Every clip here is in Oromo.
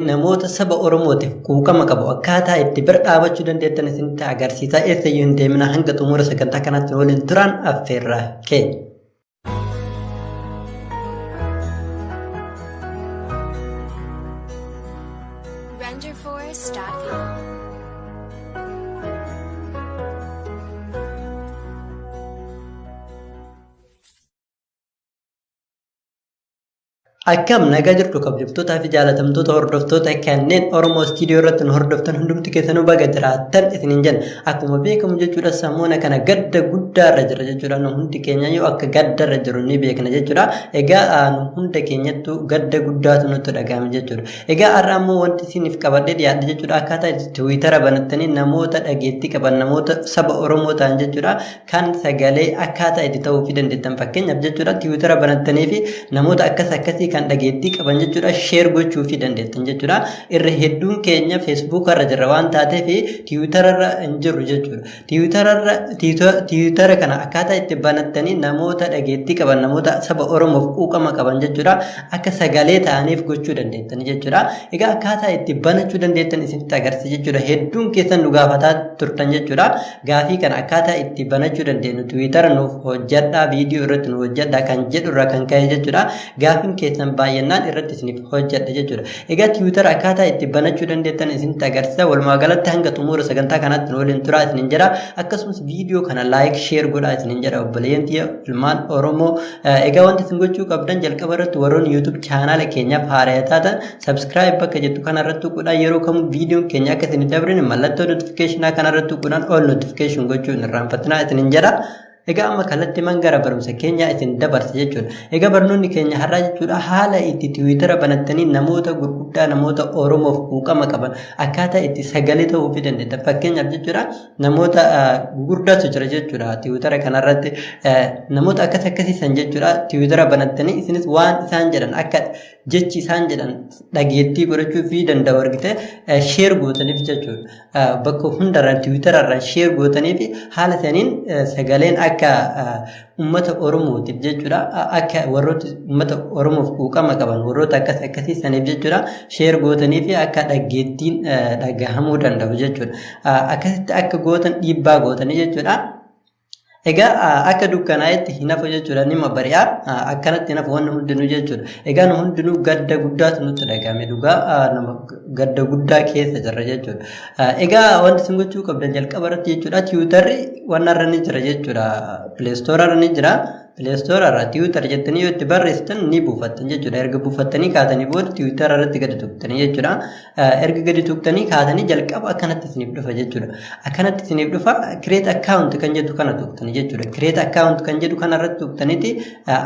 Namoota saba Oromootiif quuqama qabu akkaataa itti bira dhaabachuu dandeettan isinitti agarsiisaa eessayyuu hin deemina hanga xumura sagantaa kanaatti waliin turaan affeerraa keenya. Renderforest.com. Akkam nagaa jirtu kabajamtootaa fi jaalatamtoota hordoftoota kanneen Oromoo Istiidiyoo irratti nu hordoftan hundumti keessanuu baga jiraattan isiniin jenna. Akkuma beekamu jechuudha samoona kana gadda guddaarra jira jechuudha. Nu hundi keenya yoo akka gaddarra jiru ni beekna jechuudha. Egaa nu hunda keenyattu gadda guddaatu nutti dhagahame jechuudha. Egaa har'a ammoo wanti isiniif qabadhee dhiyaadhe jechuudha akkaataa itti tiwiitara banattanii namoota dhageettii qaban namoota saba Oromoo ta'an jechuudha kan sagalee akkaataa itti ta'uufii dandeettan fakkeenyaaf jechuudha tiwiitara banattanii fi namoota akkas akkasii kan dhageettii qaban jechuudha sheer gochuufii dandeettan jechuudha irra hedduun keenya feesbuuka irra jirra waan taateef tiwiitara irra hin jirru jechuudha tiwiitara irra tiwiitara kana akkaataa itti banattanii namoota dhageettii qaban namoota saba Oromoof quuqama qaban jechuudha akka sagalee ta'aniif gochuu dandeettan jechuudha egaa akkaataa itti banachuu dandeettan isinitti agarsiisa jechuudha hedduun keessan nu gaafataa turtan jechuudha Gaafii kana akkaataa itti banachuu dandeenyu Tiwiitara nuuf hojjadhaa viidiyoo irratti nuuf hojjadhaa kan jedhu irraa kan ka'e jechuudha. Gaafiin keessan baay'annaan irratti isiniif hojjadha jechuudha. Egaa Tiwiitara akkaataa itti banachuu dandeettan isinitti agarsiisa. Walumaa galatti hanga xumura sagantaa kanaatti nu waliin turaa isinin jedha. Akkasumas viidiyoo kana laayik sheer godhaa isinin jedha obboleeyyan tiyya ilmaan Oromoo. Egaa wanti isin gochuu qabdan jalqaba irratti warroonni YouTube chaanaala keenyaaf haaraya taatan Subscribe bakka jettu kanarratti tuquudhaan yeroo kamuu viidiyoon keenya akka isin hin dabrine mallattoo notificationaa kanarratti tuquudhaan all notification gochuu hin irraanfatinaa isinin jedha. Egaa amma kallattiimaan gara barumsa keenyaa isin dabarsa jechuudha. Egaa barnoonni keenya har'aa jechuudha haala itti tiwiitara banattanii namoota gurguddaa namoota Oromoof quuqama qaban akkaataa itti sagalee ta'uufii dandeettan. Fakkeenyaaf jechuudha namoota gurguddaatu jira jechuudha tiwiitara kanarratti namoota akkas akkasiisan jechuudha tiwiitara banattanii isinis waan isaan jedhan akka jechi isaan jedhan dhageettii godhachuu fi danda'u argite sheer gootaniif jechuudha. Bakka hundarraan tiwiitararraan sheer gootaniif haala saniin sagaleen akka uummata Oromootiif jechuudha. Akka warroota uummata Oromoof quuqama qaban warroota akkas akkasii saniif jechuudha sheer gootaniif akka dhageettiin dhagahamuu danda'u jechuudha. Akkasitti akka gootan dhiibbaa gootanii jechuudha. Egaa akka dukkanaa'etti hin hafu jechuudha nima bari'a akkanatti hin hafu wanni hundinuu jechuudha. Egaa nu hundinuu gadda guddaatu nutti dhagahame dhugaa nama gadda guddaa keessa jirra jechuudha. Egaa wanti isin gochuu qabdan jalqaba irratti jechuudha tiwiitarri wanna irra ni jira jechuudha. Pileestoora irra ni jira. Pileestoora irraa tiwiitar jettanii yoo itti barreessitan ni buufattan jechuudha. Erga buufattanii kaatanii booda tiwiitara irratti gadi tuqxanii jechuudha. Erga gadi tuqxanii kaatanii jalqaba akkanatti isiniif dhufa jechuudha. Akkanatti isiniif dhufa create account kan jedhu kana tuqxanii jechuudha. Create account kan jedhu kana irratti tuqxaniiti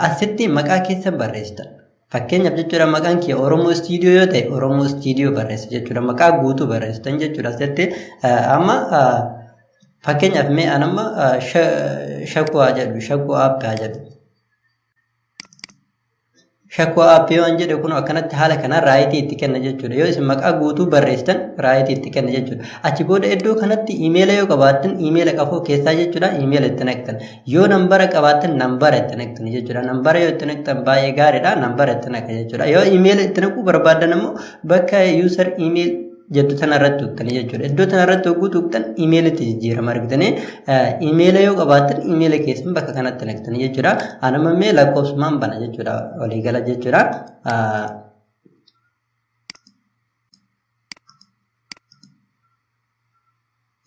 asitti maqaa keessan barreessitan. Fakkeenyaaf jechuudha maqaan kee Oromoo Studio yoo ta'e Oromoo Studio barreessa jechuudha. Maqaa guutuu barreessitan jechuudha. Asitti amma fakkeenyaaf mee anamma shakuu haa jedhu shakuu app haa jedhu. Shakkoo aappii waan jedhe kun akkanatti haala kanaan raayitii itti kenna jechuudha. Yoo isin maqaa guutuu barreessitan raayitii itti kenna jechuudha. Achi booda iddoo kanatti iimeela yoo qabaattan iimeela qafoo keessaa jechuudha iimeela itti naqxan. Yoo nambara qabaattan nambara itti naqxan jechuudha. Nambara yoo itti naqxan baay'ee gaariidha nambara itti naqa jechuudha. Yoo iimeela itti naquu barbaaddan immoo bakka user email jettu tana irratti tuqxanii jechuudha. Iddoo tana irratti hogguu tuqxan imeelitti jijjiirama argitanii imeela yoo qabaattan imeela keessan bakka kanatti naqxanii jechuudha. Anuma mee lakkoofsumaan bana jechuudha waliigala jechuudha.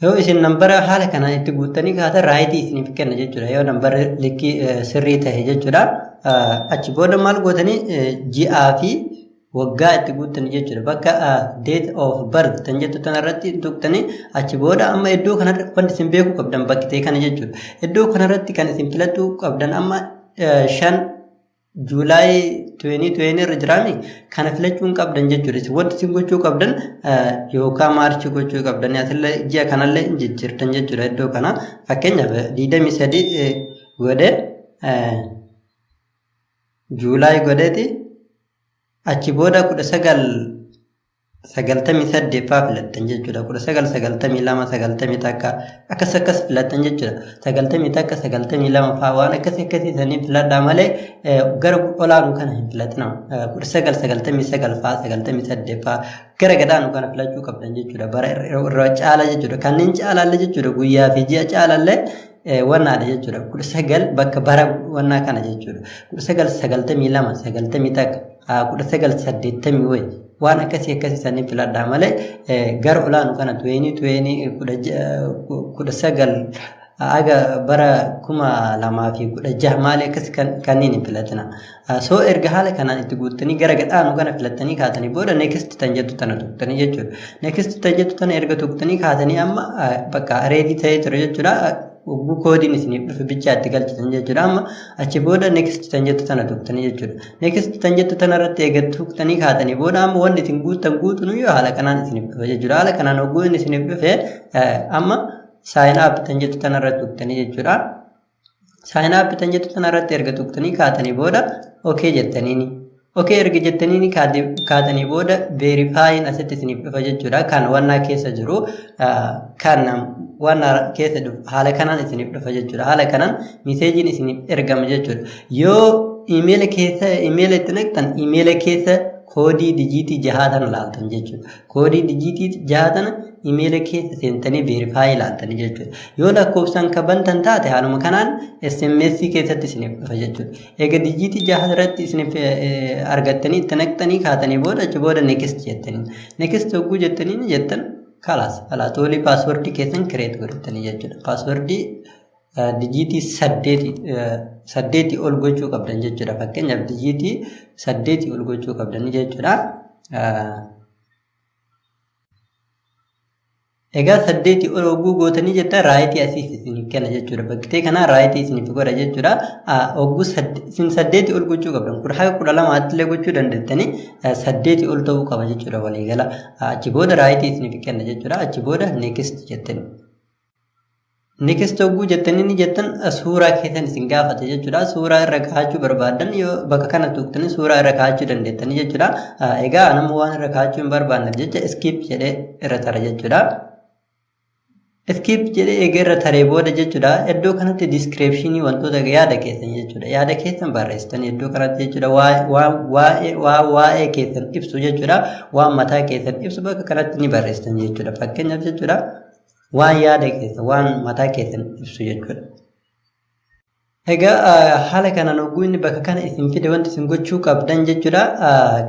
Yoo isin nambara haala kanaan itti guuttanii kaatan raayitii isiniif kenna jechuudha. Yoo nambara likkii sirrii ta'e jechuudha. Achi booda maal gootanii ji'aa fi waggaa itti guuttanii jechuudha. Bakka date of birth kan jettu tanarratti tuqxanii achi booda amma iddoo kanarra wanti isin beekuu qabdan bakki ta'e kana jechuudha. Iddoo kanarratti kan isin filachuu qabdan amma 5 July 2020 irra jiraami kana filachuu hin qabdan jechuudha. Isin wanti isin gochuu qabdan yookaan maarchii gochuu qabdan asillee ji'a kanallee hin jijjiirtan jechuudha iddoo kana fakkeenyaaf 23 godhe July godheeti achi booda 19 98 faa filattan jechuudha. 1992, 91, akkas akkas filattan jechuudha. 91, 92 faa waan akkasii akkasii sanii filadhaa malee gara olaanu kana hin filatina. 1999 faa, 98 faa, gara gadaanu kana filachuu qabdan jechuudha. Bara irra caala jechuudha. Kanneen caalaallee jechuudha, guyyaa fi ji'a caalaallee wannaadha jechuudha. 19 bakka bara wannaa kana jechuudha. 1992, 91, 1980 wayi, waan akkasii akkasii sanii filadhaa malee gara olaanu kana 2020, 19 aga bara 2016 maali akkas kanneen hin filatina. So erga haala kanaan itti guuttanii gara gadhaanu kana filattanii kaatanii booda next tan jettu tana tuqxanii jechuudha. Next tan jettu tana erga tuqxanii kaatanii amma bakka ready ta'ee ture jechuudha. Hogguu koodiin isiniif dhufe bichaa itti galchitan jechuudha. Amma achi booda next tan jettu tana tuqxanii jechuudha. Next tan jettu tana irratti eega tuqxanii kaatanii booda amma wanni isin guuttan guutuun haala kanaan isiniif dhufe jechuudha. Haala kanaan hogguu inni isiniif dhufe amma sign up tan jettu tana irratti tuqxanii jechuudha. Sign up tan jettu tana irratti erga tuqxanii kaatanii booda okay jettaniini. Okay erga jettaniini kaatanii booda verifyin asitti isiniif dhufa jechuudha. Kan wannaa keessa jiru, kan wannaa keessa dhufu haala kanaan isiniif dhufa jechuudha. Haala kanaan messageiin isiniif ergama jechuudha. Yoo iimeela keessa iimeela itti naqxan, iimeela keessa koodii dijiitii jahaa tana laaltan jechuudha. Koodii dijiitii jahaa tana iimeela keessa seentanii verify ilaaltanii jechuudha. Yoo lakkoofsaan kabantan taate haaluma kanaan SMS keessatti isiniif dhufa jechuudha. Egaa dijiitii jaha irratti isiniif argattanii itti naqxanii kaatanii booda achi booda next jettanii. Next hogguu jettanii jettan kalaas alaatoolii passwordii keessan create godhatanii jechuudha. Passwordii dijiitii saddeetii ol gochuu qabdan jechuudha. Fakkeenyaaf dijiitii 8 ol gochuu qabdanii jechuudha. Egaa 8 ol hogguu gootanii jettan rightii asiif isiniif kenna jechuudha. Bakkitee kanaa rightii isiniif godha jechuudha. Hogguu isin 8 ol gochuu qabdan. Kudha haga 12tti illee gochuu dandeettanii, 8 ol ta'uu qaba jechuudha waliigala. Achi booda rightii isiniif kenna jechuudha. Achi booda next jettanii. Next hogguu jettanii ni jettan suuraa keessan isin gaafata jechuudha. Suuraa irra kaa'achuu barbaadan yoo bakka kana tuqxanii suuraa irra kaa'achuu dandeettanii jechuudha. Egaa nama waan irra kaa'achuu hin barbaanne jecha skip jedhee irra tara jechuudha. Skip jedhee eega irra taree booda jechuudha. Iddoo kanatti descriptionii wantoota yaada keessan jechuudha. Yaada keessan barreessitanii iddoo kanatti jechuudha. Waa'ee keessan ibsu jechuudha. Waan mataa keessan ibsu bakka kanatti ni barreessitan jechuudha. Fakkeenyaaf jechuudha. Waan yaada keessan, waan mataa keessan ibsu jechuudha. Egaa haala kanaan hogguu inni bakka kana isin fide wanti isin gochuu qabdan jechuudha,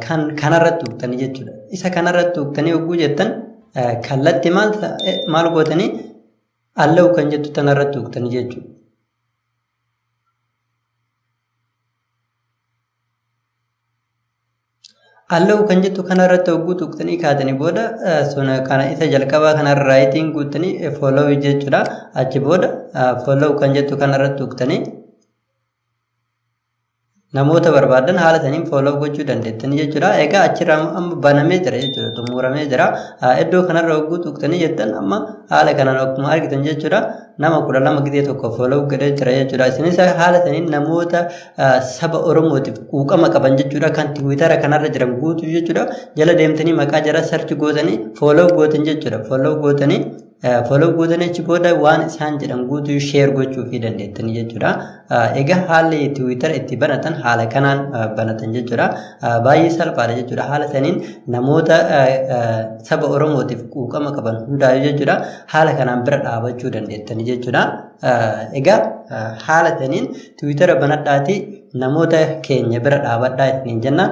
kan kanarratti tuqxanii jechuudha. Isa kanarratti tuqxanii hogguu jettan kallattii maal maal gootanii allow kan jettu tanarratti tuqxanii jechuudha. Allow kan jettu kanarratti hogguu tuqxanii kaatanii booda sun kana isa jalqabaa kanarra rightiin guuttanii follow jechuudha. Achi booda follow kan jettu kanarratti tuqxanii namoota barbaadan haala saniin follow gochuu dandeettanii jechuudha. Egaa achirraa amma banamee jira jechuudha. Xumuramee jira. Iddoo kanarra hogguu tuqxanii jettan amma haala kanaan akkuma argitan jechuudha. Nama 12 gizee tokko follow godhee jira jechuudha. Isinis haala saniin namoota saba Oromootiif quuqama qaban jechuudha. Kan Tiwiitara kanarra jiran guutuu jechuudha. Jala deemtanii maqaa jara search gootanii follow gootan jechuudha. Follow gootanii achi booda waan isaan jedhan guutuu share gochuu fi dandeettanii jechuudha. Egaa haalli Tiwiitara itti banatan haala kanaan banatan jechuudha. Baay'ee salphaadha jechuudha. Haala saniin namoota saba Oromootiif quuqama qaban hundaayyuu jechuudha. Haala kanaan bira dhaabachuu dandeettanii jechuudha. Egaa haala saniin Tiwiitara banadhaatii namoota keenya bira dhaabadhaa ittiin jenna.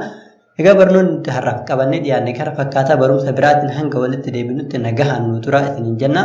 Egaa barnoonni har'aaf qabannee dhiyaanne kana fakkaataa. Barumsa biraatiin hanga walitti deebinutti nagahaan nu turaa isiniin jenna.